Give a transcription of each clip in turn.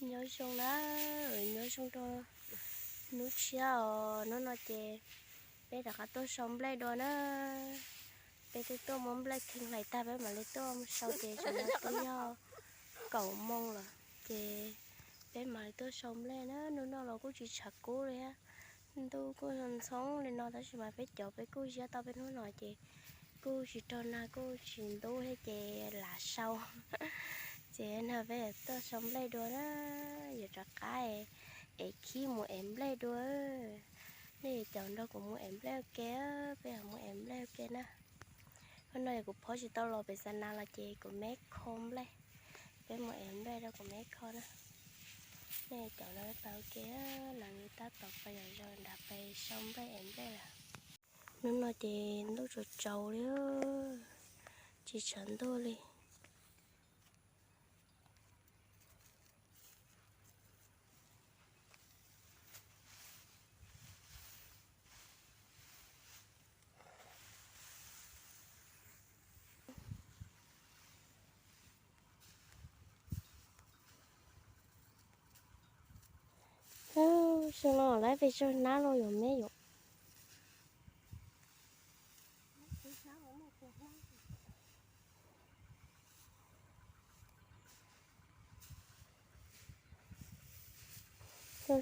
Nyob zoo na, nyob zoo rau hnub tshiab os. Hnub no ces peb rov qab tuaj sau nplej dua na. Peb twb tuaj muab nplej kheej hlais tag peb mam li tuaj sau ces tam no twb yog kaum moo lawm ces peb mam li tuaj sau nplej na. Hnub no los kuj tsis tshav kub li thiab, ntuj kuj ntxhoob li no tab sis mas peb cov peb kuj ziab tau peb hnub no ces kuj tsis raug nag kuj tsis ntub thiab ces lam sau. Ces no peb tuaj sau nplej dua na, yuav rov qab es khib mus ev nplej dua. Nej caum nrog kuv mus ev nplej ua ke, peb mus ev nplej ua ke na. Hnub no kuv phob tsis tau los pem xa nas los ces kuv me kho nplej. Peb mus ev nplej rau kuv me kho na. Nej caum nrog peb ua ke, los tab tom pais yom, zoo nrad pais sau nplej ev nplej lawm. Hnub no ces ntuj tsaus tsaus li, tsis tshav ntuj li. Xyoo no lawv pes tsawg hnab los yuav me yom.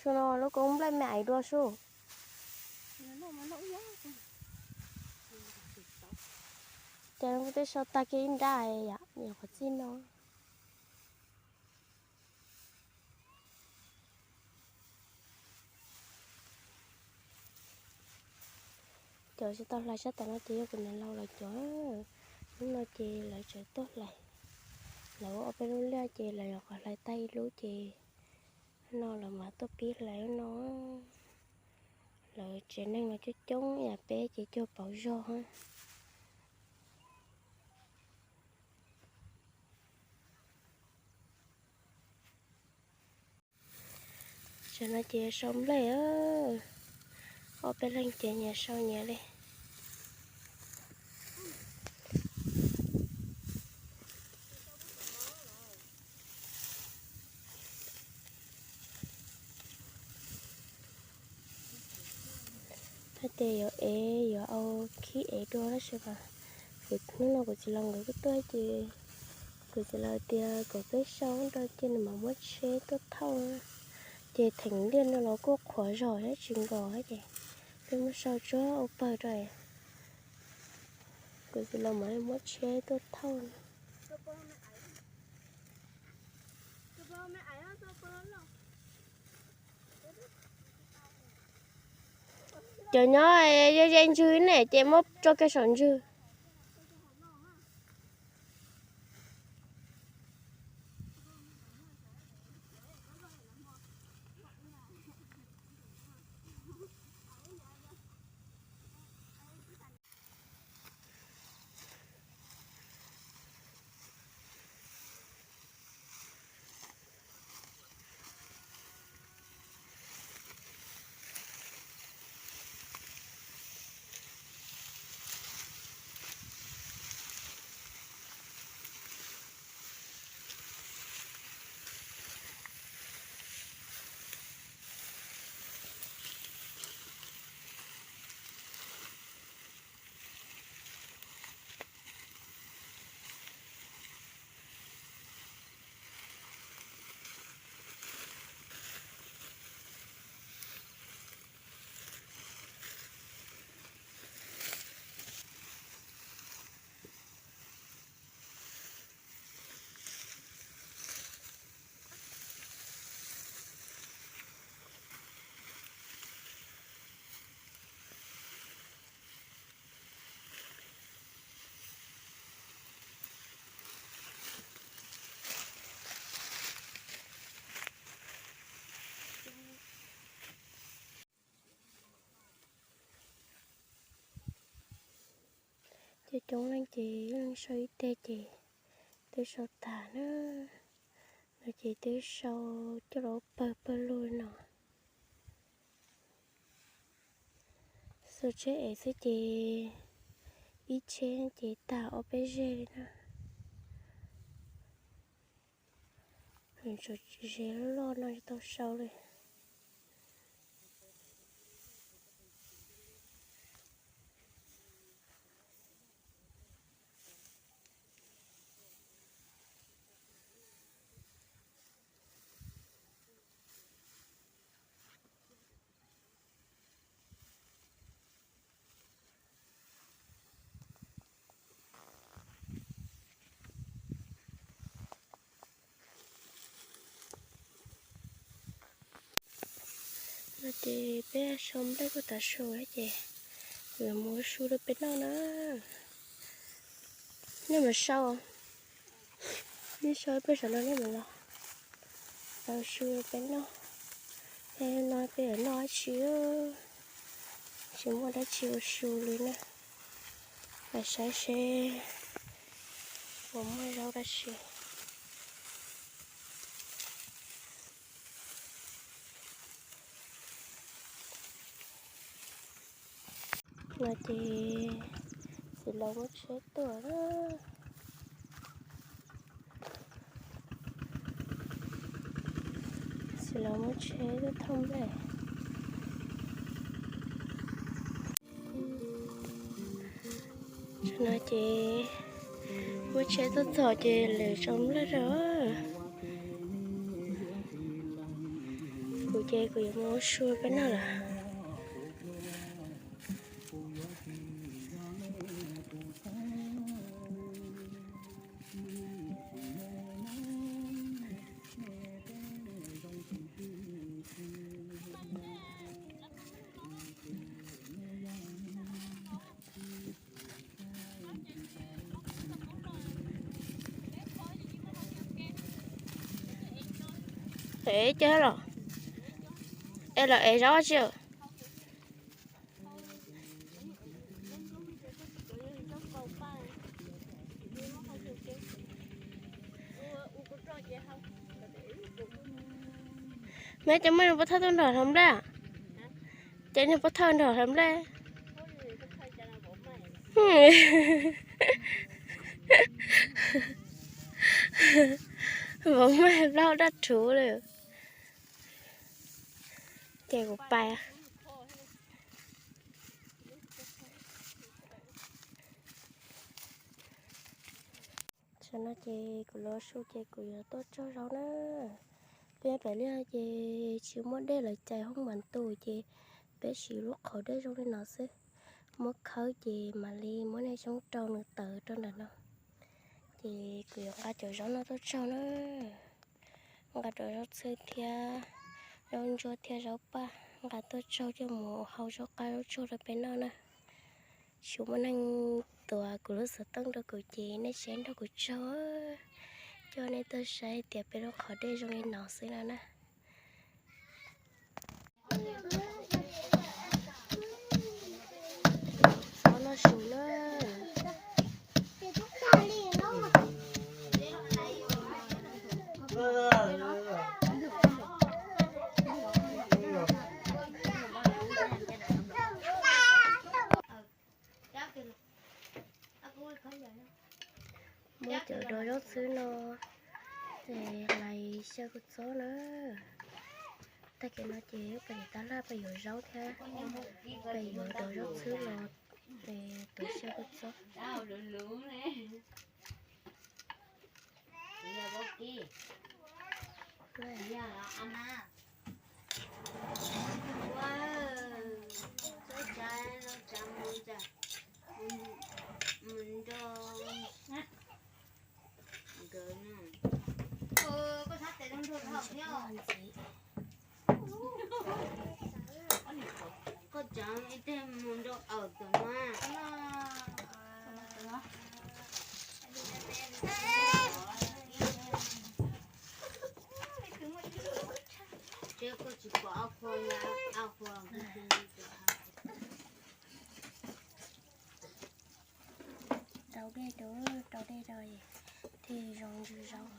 Xyoo no lub koob nplej me aiv dua sub. Ces kuv twb sau tag kiag ib nrab yom, nyuam qhuav txij no. Cov tsis tau hlais sab tas no ces yog kuv niam laus lawv cov. Hnub no ces lawv tseem tuaj hlais. Lawv ua ob peb lub liaj ces lawv nyuam qhuav hlais tag ib lub ces no lawv mam tuaj pib hlais no. Lawv tsev neeg los coob coob ib yam peb ces cuag pauv zog. Tam no ces sau nplej, ob peb leeg ces nyias sau nyias li. Hais tias yuav ev yuav au khib ev dua tab sis mas kuv hnub no kuv txiv laus nkawd kuj tuaj ces kuv txiv laus tias kom peb sau rau ces nws mam muab tsheb tuaj thauj. Ces theem liaj no los kuj qhuav zog thiab tsis nkos ces peb muab sau tsuag ua pawg rau. Kuv txiv laus mam li muab tsheb tuaj thauj. Cov nyob ze ze ntswg ne ces muab tso kiag saum ntswg. Ces coob leej ces ib leeg sau ib teg ces twb sau tag na. No ces twb sau coj los pawg pawg lug no. Xuas tsheb ev xwb ces ib tsheb ces tag ob peb zeg li na. Tsuas ze loj no tsis tau sau li. No ces peb sau nplej kuj tas su ces kuv yuav mus su rau peb noj na. Nej mus sau, nej sau peb saum no nej mus los, los su rau peb noj. Peb no peb yuav noj dab tsi? Tsis muaj dab tsi ua su li na. Lam saib seb puas muaj zaub dab tsi. No ces txiv laus muab tsheb tuaj na. Txiv laus muab tsheb tuaj thauj nplej. No ces muab tsheb tuaj txog ces lawv tso nplej rau. Kuv ces kuv yuav mus ua su peb noj lawm. Es ces los, es los es zaub tsi? Meb ces muaj neeg puav thawj tuaj nrog hlob nplej? Ces neeg puav thawj nrog hlob nplej. Vauv Maj plaub dab rhuv li. Ces kuv pais. Tam no ces kuv los su ces kuv yuav tuaj tsaug zaub na. Peb pem liaj ces tsis muaj dej lawv cais hoob mas ntuj ces peb siv lub qhov dej zoo li no xwb. Muab khawb ces mam li muab niag xyoob rau nws tawv rau ntawm no. Ces kuv yuav nqa cov zaub no tuaj tsaug na. Nqa cov zaub txhwb thiab zaub ntsuab thiab zaub paj nqa tuaj tsaug coj mus hau zaub qab zaub tsuag rau peb noj na. Tsis muaj neeg tuav kuv lub xov tooj rau kuv ces nej saib nrog kuv tsaug, coj nej tuaj saib tias peb lub qhov dej zoo li no xwb no na. Txhob noj su na. Muab cov dos zaub txhwb no ces hlais xyaw kua txob na. Tag kis no ces peb tab laj peb yuav zaub thiab, peb yuav dos zaub txhwb los tuav xyaw kua txob. Koj tseem ib teg mus nrog awm tus mas. Seb koj tsis pom ob qho, ob qho. Rau dej rau, rau dej rau thiaj zoo ntsws zaub.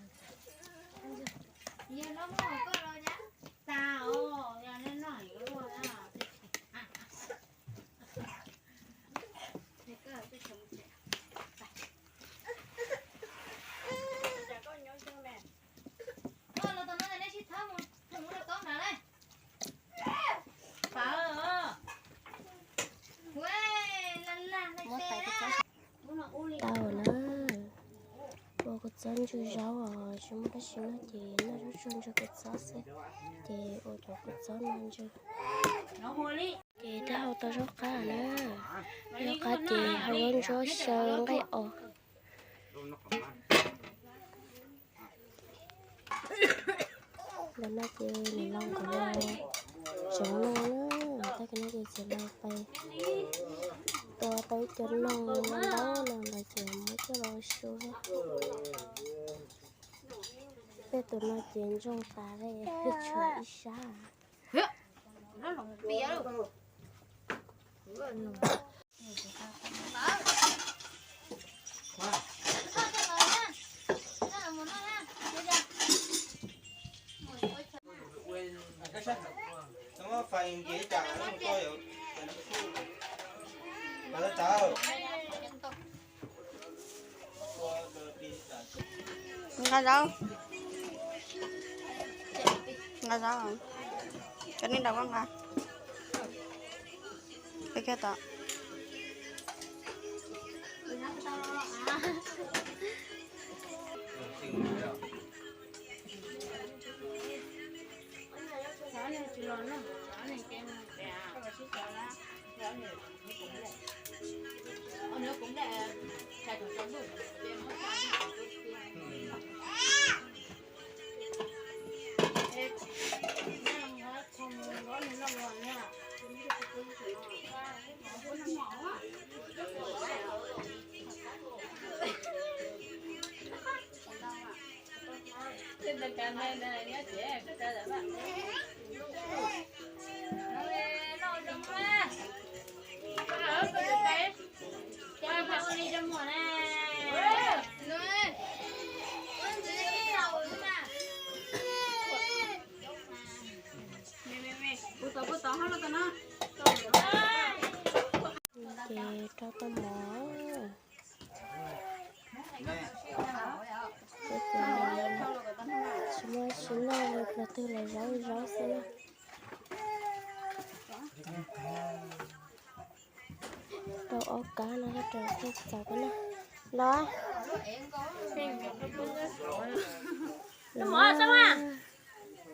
Koj los Tsw zaub os, tsis muaj dab tsi noj ces noj zaub tsuag ntsw kua txob xwb, ces ua cov kua txob no ntsw. Ces twb hau tau zaub qab na, zaub qab ces hau zaub ntsuab xyaw nqaij os. Ntawm no ces niam laus nkawd los tsev no na, tag kis no ces txiv laus pais tua tau ib co noog ntau no lawm ces muab coj los su. Peb tus no ces ntsoog tas li, peb tshuav ib sab. Nqa zaub, nqa zaub, cov nej nrog koj nqa. Peb kiag tod. Ces rau tau mov, ces tsis muaj tsis noj li, plaws twg los zaub zaub xwb na. Rau ob kab no rau thiaj txaus koj na. Los, los,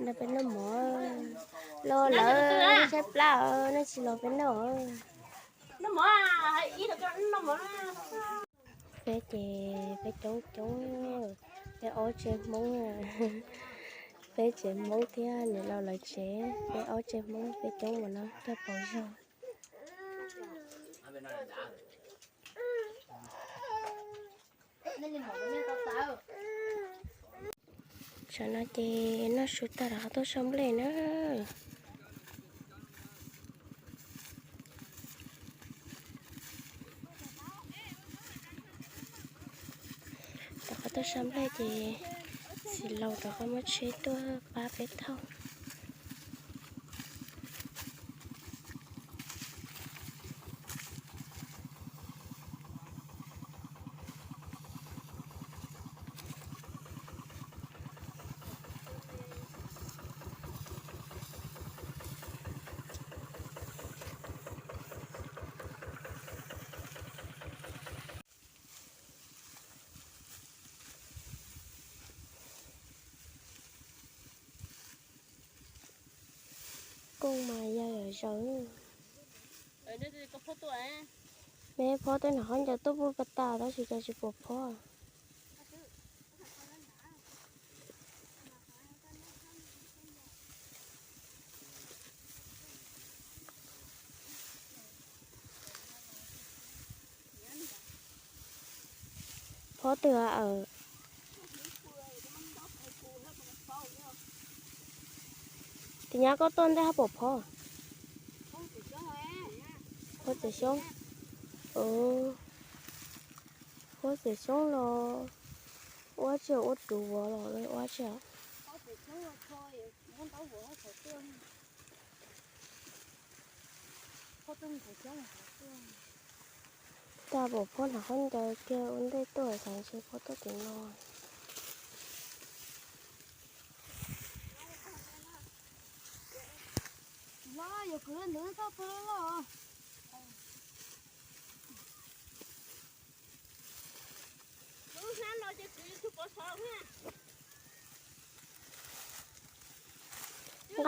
nrog peb noj mov. Los lawm, tshaib plab os, nej tsis los peb noj. Peb ces peb coob coob, peb ob tsev Hmoob, peb tsev Hmoob thiab niam laus lawv tsev, peb ob tsev Hmoob peb coob mus no coj pauv zog. Tsam no ces noj su tag rov qab tuaj saj nplej na. Rov qab tuaj saj nplej ces txiv laus rov qab muab tsheb tuaj pab peb thauj. Kooj mas yog yam zaws. Neb phob tej no qhov ncauj tuaj puag pas tas tab sis cas tsis pom phob. Phob twg a? Tim nyab koj tuaj ntej hab pom phob? Phob txiav xyoob. Phob txiav xyoob los ua tsi, ua ruv vov los ua tsi? Cas pom phob hnav khaub ncaws kiag ua ntej tuaj, xav ntshe phob tuaj tim no. Lub hnab no ces kwv Nqa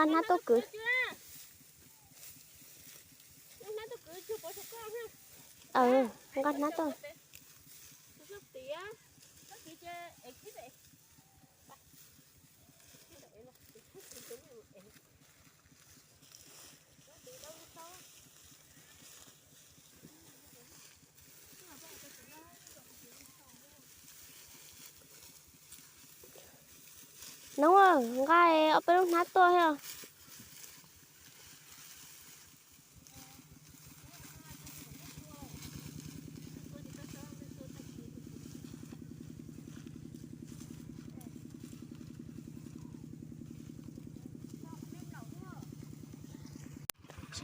hnab tuaj kwv. Nqa hnab tuaj. Noob, nqa ob peb lub hnab tuaj thiab.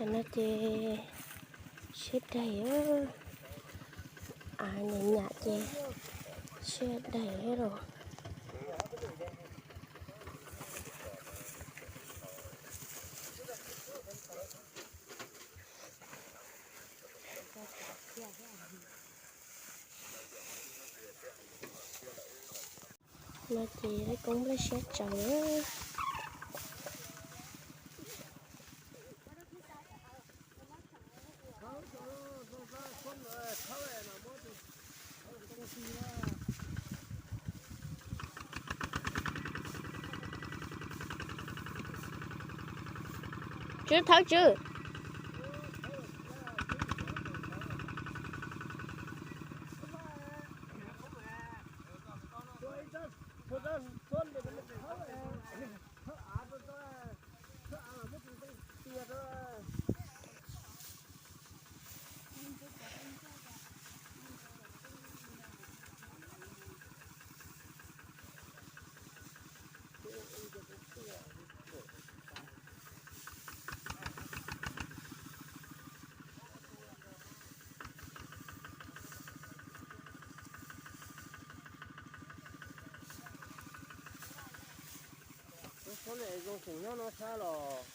Tam no ces siab daig, a, nyam nyam ces siab daig los. No ces lawv koob nplej siab tsaus. Tswv, thawb tswv. Zoo seem nyob no sab los.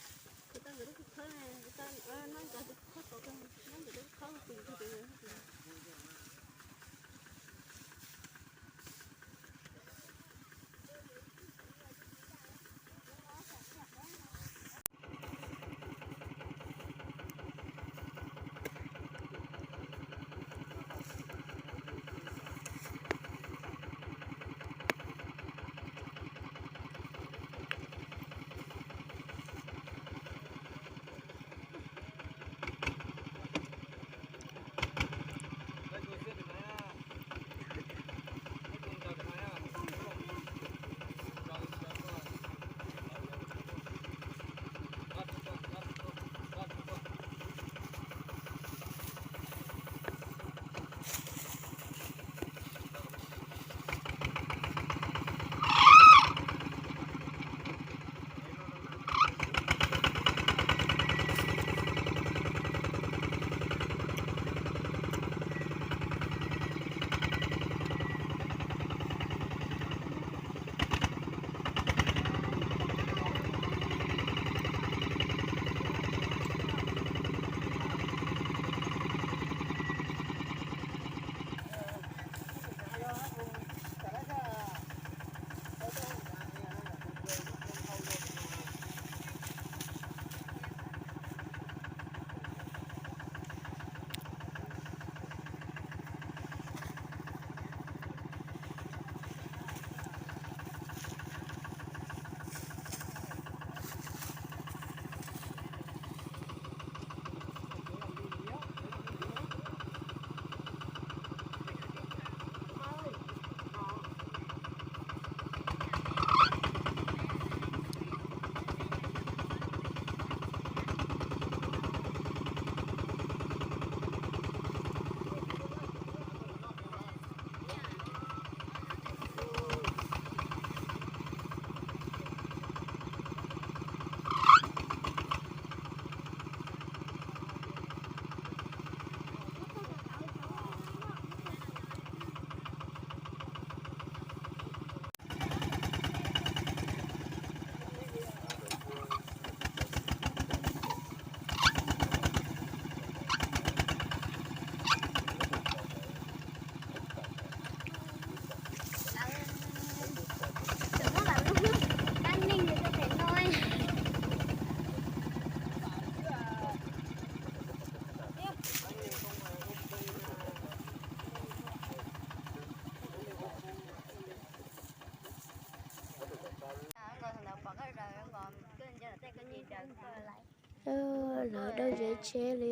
Lawv dawb zeb tsheb li.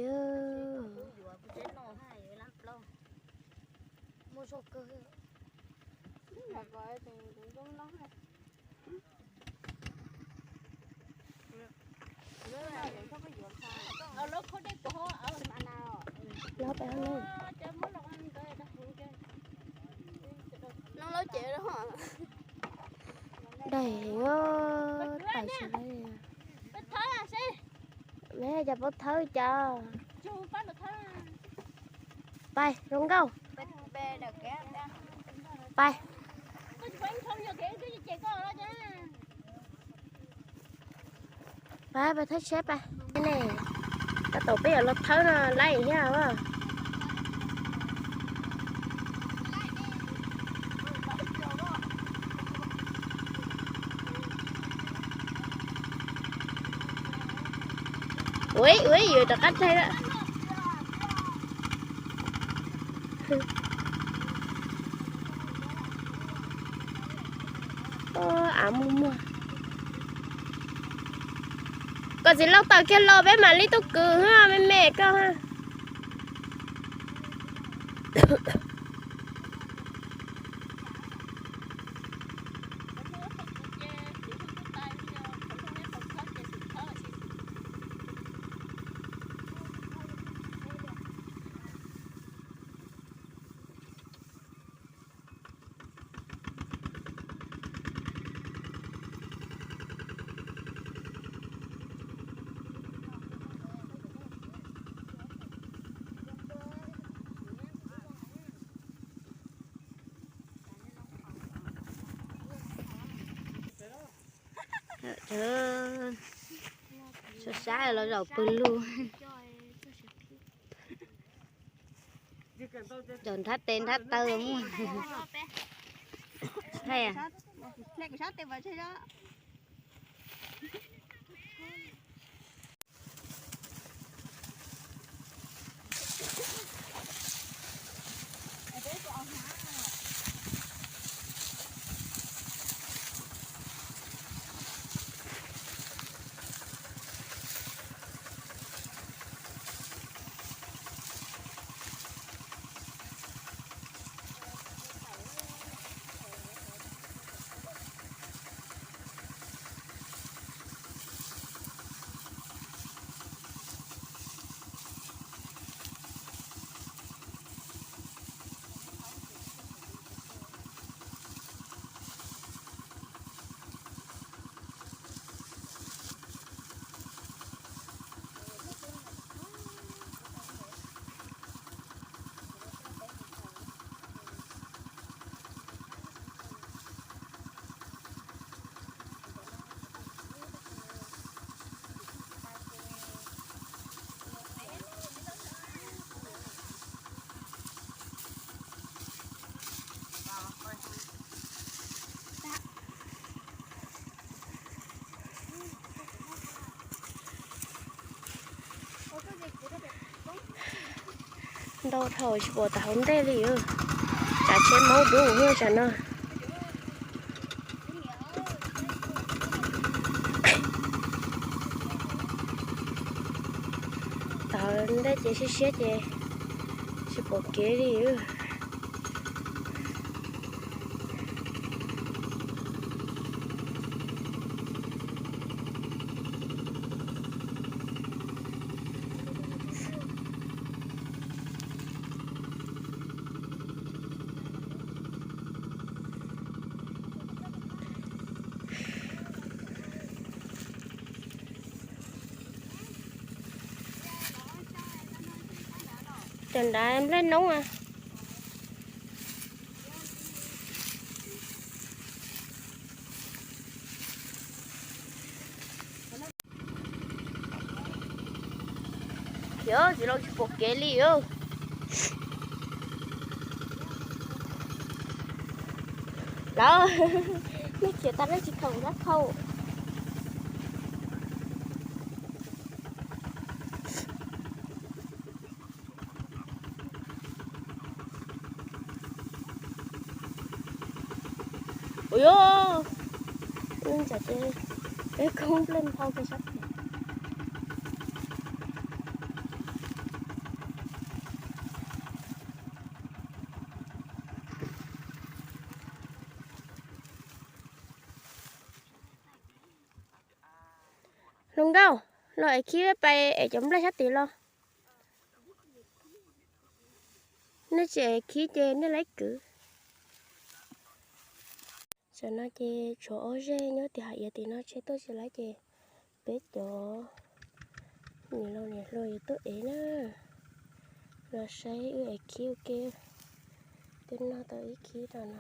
Daim heev, tam sim no ne cov paub thawb cas. Pais zoo nkauj. Pais. Pais, pais thawb tsheb pais. Ne, tab tom peb yuav los thawb no laij thiab. Ua ua yuav rov qab thaij lawm. Av muag muag. Koj txiv lauj, tawm kiag los peb mam li tuaj kwv me me koj. Sab sab los zaum pw lug. Cov nrhab tes nrhab taw muaj. Ntau dhau tsis pom tau hauv ntej li. Tsav tsheb maub dub tsam no. Tau ntej ces siab siab ces tsis pom kev li. Cov nrad nplej noob a. Yog tsis los tsis pom kev li. Lawv, nej khiav tag nej tsis khaum nrab khau. Ua yog, ntawm ces peb koob nplej nphau kiag sab. Hluas nkauj, los es khib pais es cov nplaig sab tid los. Nej tsis es khib ces nej laib kwv. Tam no ces tshuav ob zej nyob tim hav iav tim no tshe tuaj tsis laib ces peb cov niam laus niam hluas yuav tuaj ev na. Los saib wb ev khib ua ke, twb noj tau ib khib rau no.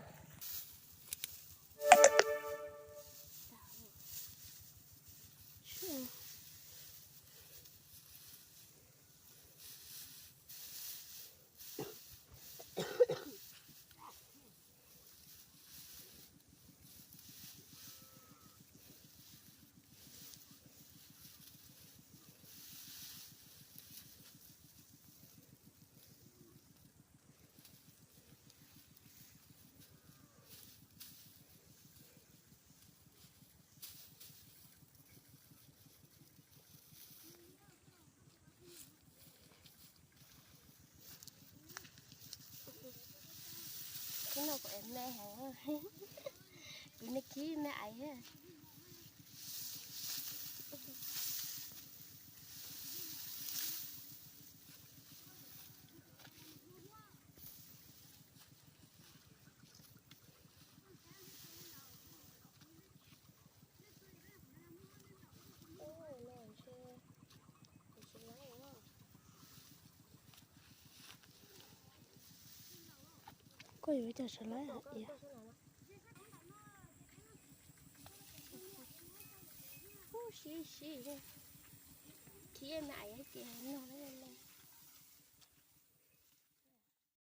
Khib no kuv ev me heev, kuv niag khib me aiv. Koj yuav ua cas sawv lawm hais tias, ub, sib sib, khib me aiv ces no no.